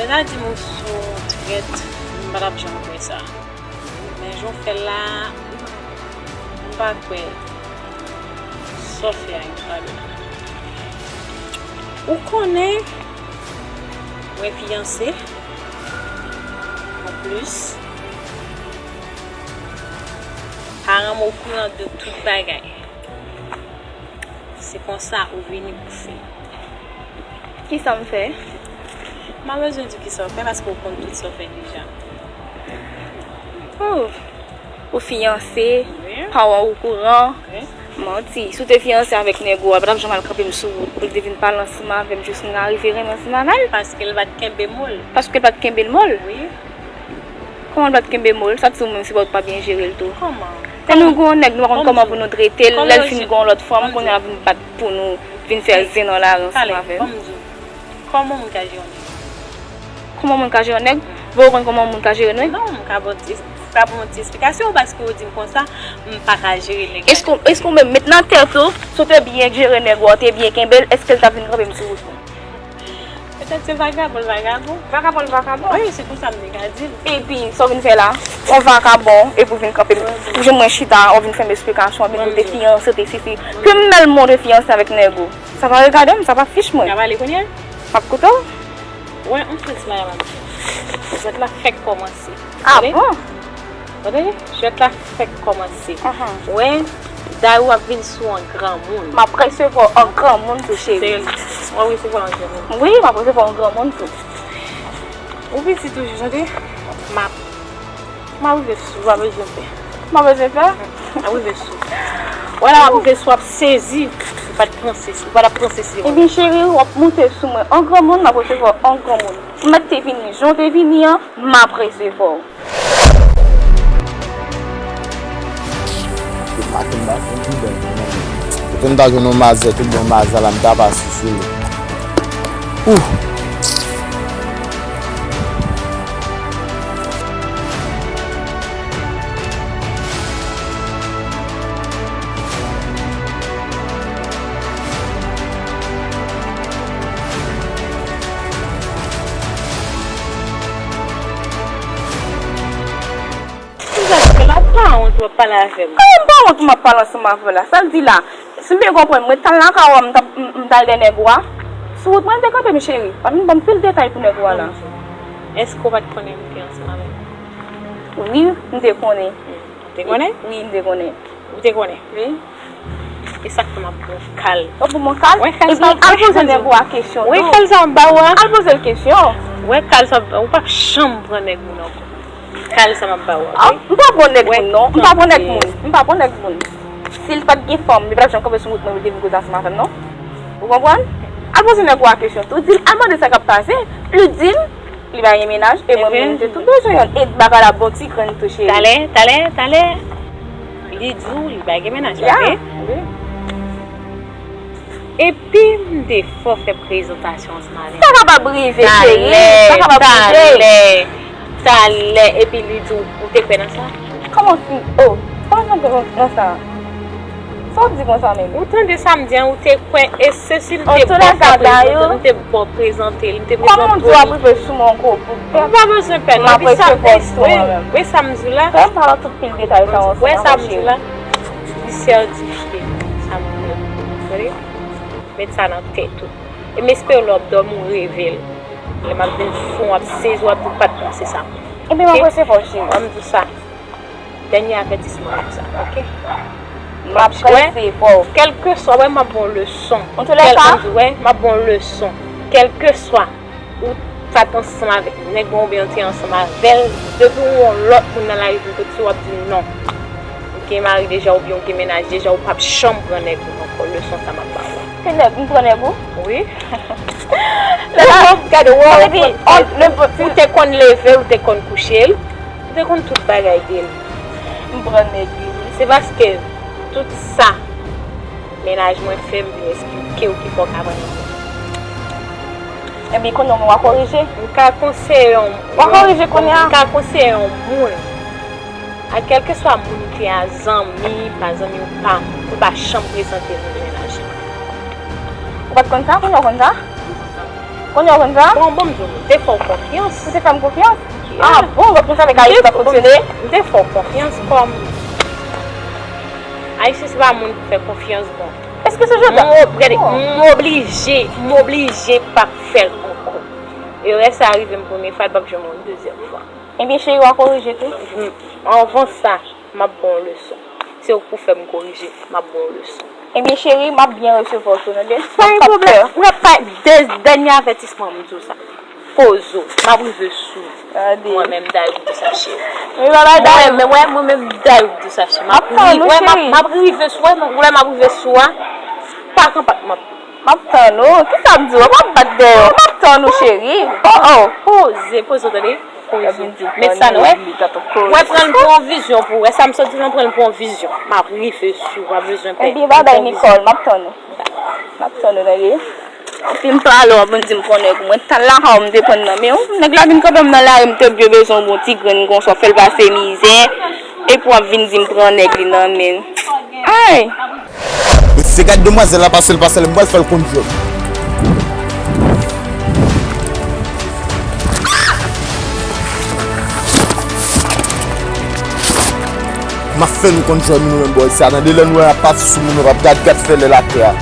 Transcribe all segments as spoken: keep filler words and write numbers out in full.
Sa di m ou se yon trèt, m pa t ap janm kwè sa. Men jan w fè l la, m pa kwè sa w fè a gen valè. Ou konnen, mwen fiyanse. Anplis, paran m okouran de tout bagay. Se konsa ou vini pou fè. Kisa m fè? M pa bezwen di w kisa w fè, paske w konn tout sa w fè deja. Oh, ou fiyanse, wi, paran w okouran. Wi. Manti. Si w te fiyanse avèk nèg ou a, pa t ap janm al kanpe m sou wout pou l te vin pale ansanm avè m jis m arive renmen ansanm avè l. Paske l pa t kenbe mo l. Paske l pa t kenbe mo l? Wi. Kòman l pa t kenbe mo l? Sa t di w menm se pa w t pa byen jere l tou? Kòman? Lè nou gen yon nèg, nou pa konn kòman pou nou trete l, lè l fin gen yon lòt fanm, kounye a vin bat pou nou, vin fè zen nan lari ansanm avè l. Talè, ban m di w. Kòman moun ka jere yon nèg? Kòman moun ka jere yon nèg? Vre ou konn kòman moun ka jere nèg? Non, m ka ba w ti, ka ba w ti esplikasyon, paske w di m konsa, m pa ka jere nèg la. Èske, èske ou menm met nan tèt ou, si w te byen jere nèg ou a, w te byen kenbe l, èske l t ap vin kanpe m sou wout mwen? Petèt se vagabon l vagabon. Vagabon l vagabon? Wi, se konsa m te ka di l. Epi, sa w vin fè la? Yon vagabon, epi w vin kanpe m. Ou jwenn mwen chita, w vin fè m esplikasyon, w vin di w te fiyanse, w te sesi. Ke m mèl mwen w te fiyanse avèk nèg ou. Sa pa regade m, sa pa fich mwen. N a pale kounye a? M ap koute w. Wè, yon sèl ti bagay m ap di w. Jwèt la fèk kòmanse. Ah bon? Tande? Jwèt la fèk kòmanse. Wè, dayou ap vin sou an granmoun. M ap resevwa w an granmoun tou, cheri. Serye? W ap resevwa l an granmoun? Wi, m ap resevwa w an granmoun tou. Ou piti toujou, tande? M ap M ap rive sou, w pa bezwen pè. M pa bezwen pè? M ap rive sou. Wè la, m ap rive sou, w ap sezi. Ou pa t panse, ou pa t ap panse se mwen. Ebyen, cheri, w ap monte sou mwen. An granmoun, m ap resevwa w an granmoun. Ou mèt te vini, jan w te vini an, m ap resevwa w. Kote m ta jwenn yon mazè, tout bon mazè la, m ta pase sou li. Ouh! Kisa w fè la? Ou pa wont w ap pale avè m? Kòman m pa wont m ap pale ansanm avè w la? Sa l di la, si m byen konprann, mwen t al nan kay ou a, m t ap, m, m t al dèyè nèg ou a. Sou wout mwen, l te kanpe m, cheri. Pa vin ban m pil detay pou nèg ou a la. Èske w pa t konnen m te ansanm avè l? Wi, m te konnen. Ou te konnen? Wi, m te konnen. Ou te konnen? Wi. E sa k fè m ap ba w kal. Ou pou mwen kal? Wè kal sa. Epi al poze nèg ou a kesyon tou. Wè kal sa m ap ba w a. Al poze l kesyon. Wè kal sa m ap ba w. Ou p ap janm pran nèg moun ankò. Kal sa m ap ba w a. Ah, m pa pran nèg moun non. M pa pran nèg moun. M pa pran nèg moun. Si l pa t gen fanm, li pa t ap janm kanpe sou wout mwen pou l te vin koze ansanm avè m non. Ou konprann? Al poze nèg ou a kesyon tou. Di l al mande sa k ap pase. Li di l Li pa gen mennaj, e mwen menm, se tou bezwen yon. E bagay la bon ti grenn tou, cheri. Talè, talè, talè. Li di w li pa gen mennaj, pa vre? Wi. Epi m te fò fè prezantasyon ansanm avè l. Sa kapab rive, cheri. Sa kapab rive. Talè, talè, talè. Epi li di w, ou te kwè nan sa? Kòman si, oh, kòman sa nan sa? Sa w di konsa menm? Ou tande sa m di an, ou te kwè, e se si l te ba w prezante, m te ba w prezante l, m te prezante l. Kòman w di w ap rive sou mwen ankò pou pè? Ou pa bezwen pè non, epi sa, wi, wi, sa m di w la. Fè m pale tout pil detay sa w ansanm avè w, cheri. Li sètifye sa m di w. Tande? Met sa nan tèt ou. E m espere lè w ap dòmi, w reve l. Lè m ap vin sou w, w ap sezi, w ap di w pa t panse sa. Ebyen, m ap resevwa w, cheri. Ban m di w sa. Dènye avètisman nou sa, oke? M ap prese fò. Kèlkeswa, wè, m ap ba w leson. An tou lè ka, wè, m ap ba w leson. Kèlkeswa ou pa t ansanm avèk nèg mwen oubyen ou te ansanm avè l, depi w wè yon lòt moun nan lari vin kote w, w ap di non. Ou gen mari deja oubyen ou gen mennaj deja, ou p ap janm pran nèg moun ankò. Leson sa m ap ba w la. Se nèg m pran nèg ou? Wi. Lè la, gade, wè, ou te konn leve l, ou te konn kouche l. Ou te konn tout bagay de li. M pran nèg li, wi. Se paske tout sa mennaj mwen fè m vin esplike w ki fè w ka pran nèg mwen. Ebyen, kounye a w a korije. M ka konseye yon, w a korije kounye a. M ka konseye yon moun, a kèlkeswa moun ou te a, zanmi, pa zanmi ou pa, pou l pa janm prezante moun mennaj li. Ou pa t konn sa? Kounye a w konn sa? Kounye a w konn sa? Bon, bon, m di w, m te fè w konfyans. Ou te fè m konfyans? Ah bon, donk nou save ka ap fonksyone? M te fè w konfyans kòm Ayisyen se pa moun pou fè konfyans bon. Èske se Jodha? M ob-, gade, m oblije, m oblije pa fè l ankò. Erè sa rive m premye fwa, l p ap janm yon dezyèm fwa. Ebyen, cheri, w a korije tou? Anvan sa, m ap ba w leson. Se ou k pou fè m korije, m ap ba w leson. Ebyen, cheri, m ap byen resevwa w tou, tande? Pa gen pwoblèm. Ou ap pa de dènye avètisman, m di w sa. Poze w, m ap rive sou ou. Mwen menm, Dayou, m di w sa, cheri. Mwen menm, mwen menm, Dayou, m di w sa, cheri. M ap rive, m ap rive sou ou, lè m ap rive sou ou a, pa kanpat m ap M ap tann ou. Kisa m di w? M ap bat dèyè w. M ap tann ou, cheri. Oh, oh. Poze, poze w, tande? Poze w. Met sa nan, wè. Mwen pran l pou yon vizyon pou ou. Wè sa m sot di w lan, pran l pou yon vizyon. M ap rive sou ou, pa bezwen pè. Ebyen, babay, Nicole, m ap tann ou. M ap tann ou, tande? Epi m pale, w ap vin di m pran nèg ou. Mwen, tan lakay ou m te pran nan men w. Nèg la vin kanpe m nan lari, m te byen bezwen yon bon ti grenn konsa, fè l pase mizè. Epi w ap vin di m pran nèg li nan men l. Ay! Mesye, gad demwazèl la, pase l, pase l, m pral fè l konn jwèt. M ap fè nou konn jwèt nou menm bò isi a. Tande, lè nou wè y ap pase sou moun, nou p ap gad, gad fè lè l atè a.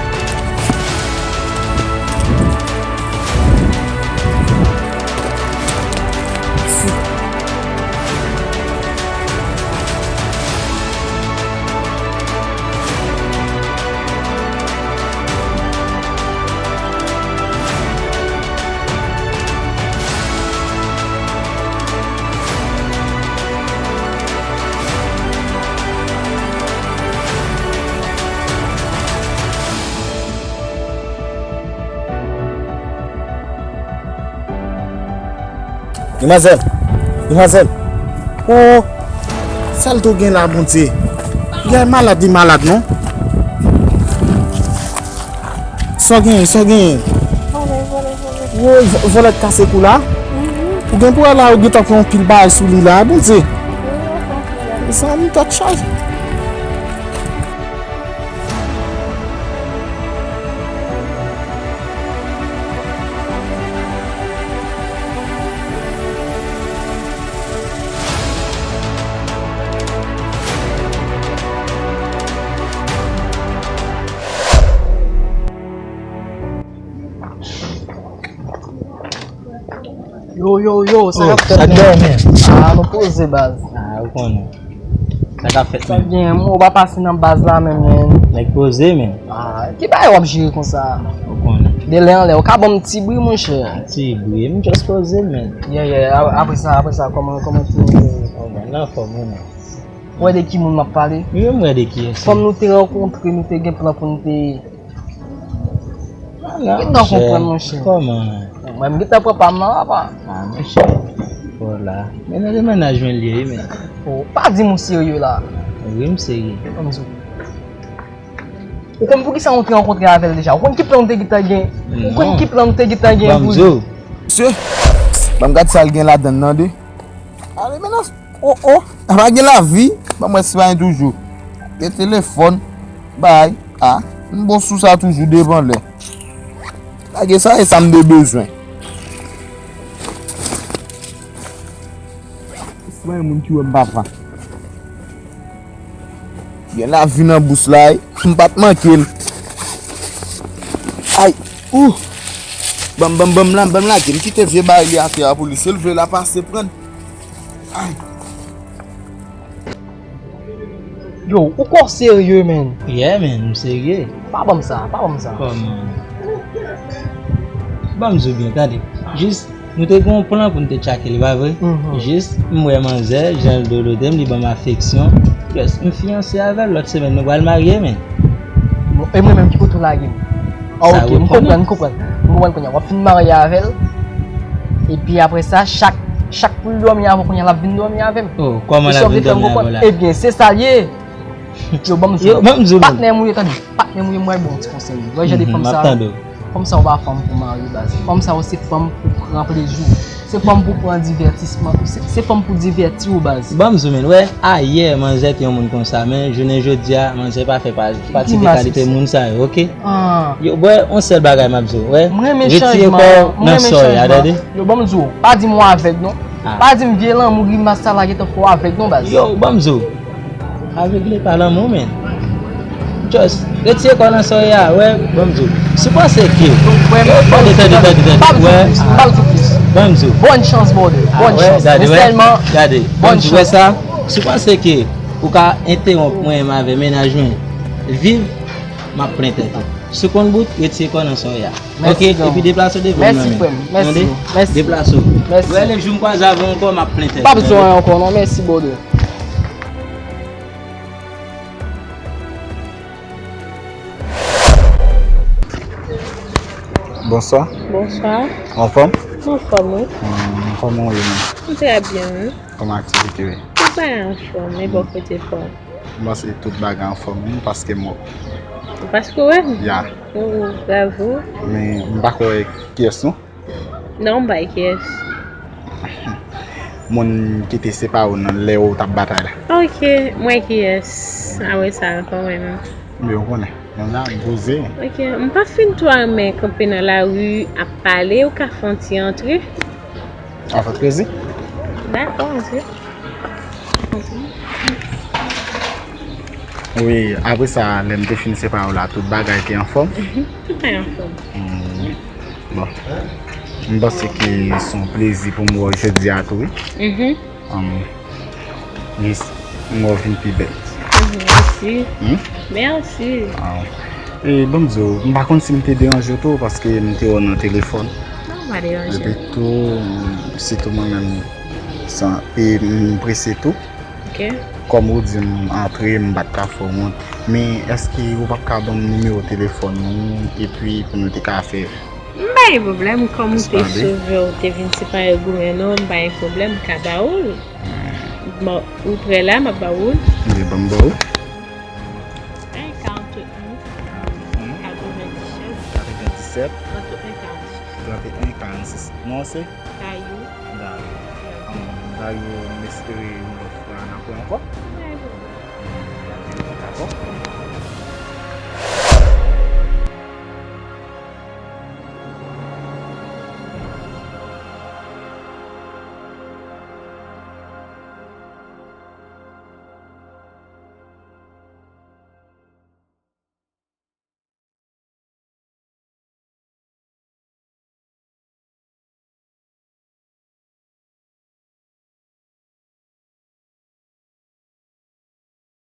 Demwazèl! Demwazèl! Oh! Sa l tou gen la, Bondye? Li malad, li malad, non? Sa w genyen, sa w genyen? Vòlè, vòlè, vòlè. Wo, vò-, vòlè k kase kou la? Mhm. Ou gen pou wè la, ou gentan pran yon pil bagay sou li la, Bondye. Mezanmi, tèt chaje. Yo, yo, yo, sa k ap fèt, men? Ah, nou poze, baz. Ah, ou konnen. Sa k ap fèt, men? Sa k genyen, mwen, ou pa pase nan baz la menm, men. Nèg poze, men. Ah, ki bagay w ap jere konsa? Ou konnen. De lè an lè, ou ka ban m ti bri, monchè. Ti bri, m just poze, men. Yeah, yeah, a-, apre sa, apre sa, kòman, kòman ti moun yo ye? Ou konnen, anfòm, ou konnen. Ou wè de ki moun m ap pale? Wi, m wè de ki yès. Fanm nou te rankontre, nou te gen plan pou nou te Ki nan konprann, monchè? Kòman? Mwen, m gentan pran pa m nan, papa. Ah, monchè. Vòlè. Men nan de mennaj mwen l ye, wi, men. Oh, pa di m ou serye la. Wi, m serye. Ban m di w. Ou konn poukisa nou te rankontre avè l deja? Ou konn ki plan nou te gentan gen? Ou konn ki plan nou te gentan gen pou li? Mesye, ban m gad sa l gen ladann nan, de. Ale, men nan Oh, oh, pa gen lavi. Ban m wè si pa gen toujou. Gen telefòn, bay. Ah, m bon sou sa toujou devan lè. Lage sa e sa m te bezwen. Si pa gen moun ki wè m pa pran. Gen lavi nan bous la, wi. M pa t manke l. Ay, ou. Ban m, ban m, ban m la, ban m lage. M kite vye bagay li atè a pou li. Si l vle, l a pase pran l. Ay. Yo, ou kwè w serye, man? Yeah, man, m serye. Pa ban m sa, pa ban m sa. Kòman? Ban m di w byen, tande. Jis, nou te gen yon plan pou n te tchake li, pa vre? Mhm. Jis, m wè manzè, jan l dolote m, li ban m afeksyon. Yes, m fiyanse avè l, lòt semèn nou pral marye, man. Bon, e mwen menm, ki kote w lage m? Ah, ok, m konprann, m konprann. M konprann kounye a. W ap fin marye avè l. Epi apre sa, chak, chak pou l dòmi avè w, kounye a l ap vin dòmi avè m. Oh, kòman l ap vin dòmi avè w la? Ebyen, se sa l ye. Yo, ban m di w. Yo, ban m di w. Patnè m ou ye, tande. Patnè m ou ye, m pral ba w ti konsèy. Wè jan de fanm sa yo. Fanm sa yo pa fanm pou mari, baz. Fanm sa yo se fanm pou pran plezi w. Se fanm pou pran divètisman. Se, se fanm pou divèti w, baz. Ban m di w, men, wè, ayè, manzè te yon moun konsa, men jounen jodi a, manzè pa fè pa, pati de kalite moun sa yo, oke? Ah. Yo, wè, yon sèl bagay m ap di w, wè. M renmen chanjman. Retire kò w nan sòy a, tande? Yo, ban m di w, pa di m w avèg, non. Ah. Pa di m vye lanmou grimas sa la gentan fè w avèg, non, baz. Yo, ban m di w. Avegle pa lanmou, men. Just, retire kò nan sòy a, wè, ban m di w. Si w panse ke. Tande, tande, tande, tande, wè. Ban m di w. Bòn chans, brother. Bòn chans. Gade, wè. Gade, ban m di w, wè sa. Si w panse ke ou ka entewonp mwen menm avè mennaj mwen viv, m ap plen tèt ou. Si w konn bout, retire kò nan sòy a. Oke, epi deplase w devan mwen menm. Mèsi, frè m. Mèsi. Deplase w. Mèsi. Wè, lè jou m kwaze avè w ankò, m ap plen tèt ou. Pa bezwen ankò, non. Mèsi, brother. Bonswa. Bonswa. Anfòm? Anfòm, wi. Hmm, kòman w ye menm? M trè byen, wi. Kòman aktivite yo ye? Tout bagay anfòm, e bò kote pa w? M panse tout bagay anfòm, wi, paske m wè w. Ou paske w wè m? Ya. Oh, bravo. Men, m pa kwè kiyès nou. Non, m pa kiyès. Moun ki te separe w nan lè w t ap batay la. Ok, m wè kiyès. Apre sa, ankò mwen menm. Men w konnen, mwen la, m poze. Ok, m pa fin twò renmen kanpe nan lari ap pale, ou ka fè yon ti antre. Ap fè krezi? Dakò, antre. Wi, apre sa, lè m te fin separe w la, tout bagay te anfòm? Mhm, tout bagay anfòm. Hmm. Bon. M panse ke se yon plezi pou m wè w jodi a tou, wi. Mhm. Um, yes, m wè w vin pi bèl. Mhm, mèsi. Hmm? Mèsi. Ah. E, ban m di w, m pa konn si m te deranje w tou, paske m te wè w nan telefòn. Non, m pa deranje. Epi tou, sitou mwen menm, san, e m prese tou. Ok. Kòm ou di m antre, m pa t ka fè w wont. Men èske ou p ap ka ban m nimewo telefòn ou, epi pou nou te ka fè? M pa gen pwoblèm, kòm ou te sove, ou te vin separe goumen nou, m pa gen pwoblèm, m ka ba ou l. Hmm. Bon, ou prè la, m ap ba ou l. Ebyen, ban m ba ou. Karannyen, katrevenndisèt, katrevenndisèt, trannteyen, karannsis. Trannteyen, karannsis. Non, se? Dayou. Dayou. Dayou, m espere yon lòt fwa n ap wè ankò. Dayou. Dakò.